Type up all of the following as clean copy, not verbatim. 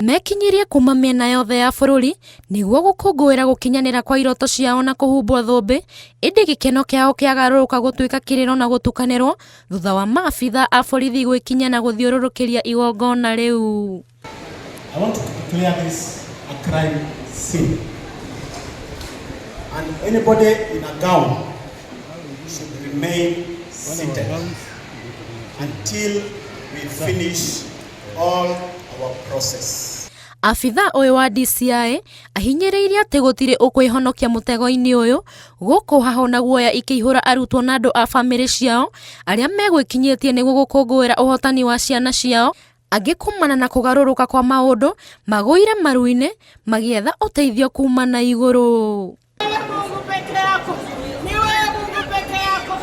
Mekinyirie kuma mĩena yothe ya bũrũri nĩguo gũkũngũĩra gũkinyanĩra kwa iroto ciao na kũhumbwo thũmbĩ, ĩndĩ gĩkeno kĩao kĩagarũrũka gũtuĩka kĩrĩro na gũtukanĩrwo thutha wa maabitha a borithi gwĩkinyia na gũthiũrũrũkĩria igongona rĩu. I want to declare this a crime scene. And anybody in a gown should remain seated until we finish all our process. Abithaa ũyũ wa DCI ahinyĩrĩirie atĩ gũtirĩ ũkwĩhonokia mũtego-inĩ ũyũ, gũkũ hahũ na guoya ikĩihũra arutwo na andũ a bamĩrĩ ciao arĩa megwĩkinyĩtie nĩguo gũkũngũĩra ũhotani wa ciana ciao, angĩ kumana na kũgarũrũka kwa maũndũ magũire maru-inĩ magĩetha ũteithio kuma na igũrũ. Mungu peke yako, ni wewe Mungu peke yako.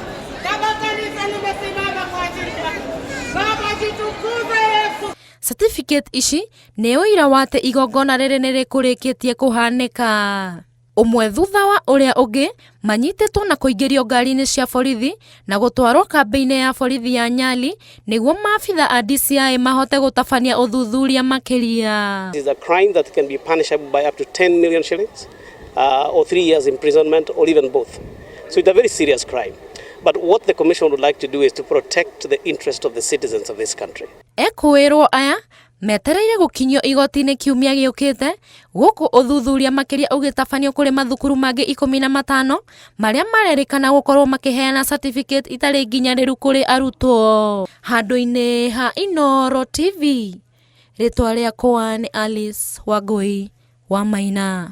Baba, kanisa limesimama kwa ajili yako. Baba, jitukuze Yesu. Certificate ici nĩ ũira wa atĩ igongona rĩrĩ nĩ rĩkũrĩkĩtie kũhanĩka. Ũmwe thutha wa ũrĩa ũngĩ manyitĩtwo na kũingĩrio ngari-inĩ cia borithi na gũtwarwo kambĩ-inĩ ya borithi ya Nyali nĩguo maabitha a DCI mahote gũtabania ũthuthuria makĩria. It is a crime that can be punishable by up to 10 million shillings or 3 years imprisonment or even both. So it's a very serious crime. But what the Commission would like to do is to protect the interest of the citizens of this country. Ekũĩrwo aya metereire gũkinyio igoti-inĩ kiumia gĩũkĩte, gũkũ ũthuthuria makĩria ũgĩtabanio kũrĩ mathukuru mangĩ 15 marĩa marerĩkana gũkorwo makĩheana certificate itarĩ nginyanĩru kũrĩ arutwo. Handũ-inĩ ha Inooro TV, rĩtwa rĩakwa nĩ Alice Wangui wa Maina.